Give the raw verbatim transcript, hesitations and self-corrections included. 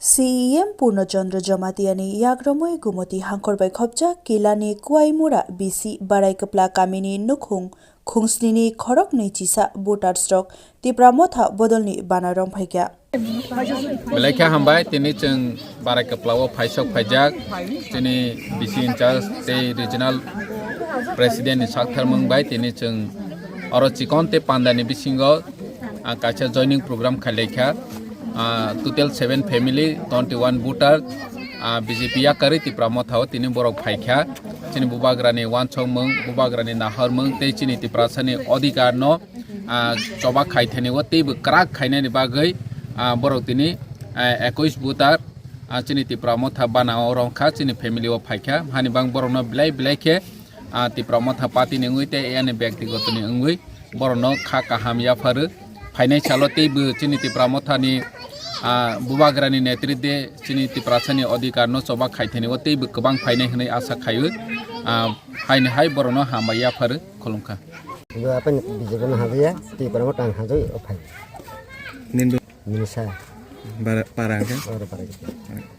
C E M Purno Chandra Jamatiani yagromwi Gumoti hangkhor bai khopjak Kilani Kuaimura B C Barai Kwpla kamini nukhung khungsnini khoroknwi chisa voters rok Tipra Motha bodolni bana rwng phaikha. Belai khe hambai, tini chwng Barai Kwpla o phaisok phaijak chini B C in charge tei regional president ni saktharmung bai tini chwng oro chikon tei pandani bisingo, ah, kaisa joining program khailaikha. Ah, total seven family, twenty one voter, ah, B J P yakarwi Tipra Motha o tini borok phaikha. Chini bubagrani wansokmung, bubagrani nahormung tei chini Tiprasani odhikar no, ah, choba khaithani o teibo kwrak khainani bagwi, ah, borok tini, ah, ekwis voter, ah, chini Tipra Motha bana o rwngkha, chini family o phaikha. Hani bang borokno belai belai khe, ah, Tipra Motha party ni wngwi tei yani byaktigoto ni wngwi borokno kha kaham yapharu. Phainai salo teibo chini Tipra Motha ni, ah, bubagrani netritwe chini Tiprasani odhikar no choba khaithani o teibo kwbang phainai hwnwi asa khaiwi, ah, haini hai borokno hambai yapharu. Khulumkha. Bo apan B J P no habaya, Tipra Motha ang hajai o phai. Nini Nini sa. Bara-, para hwnkhe? Oro para hwnkhe.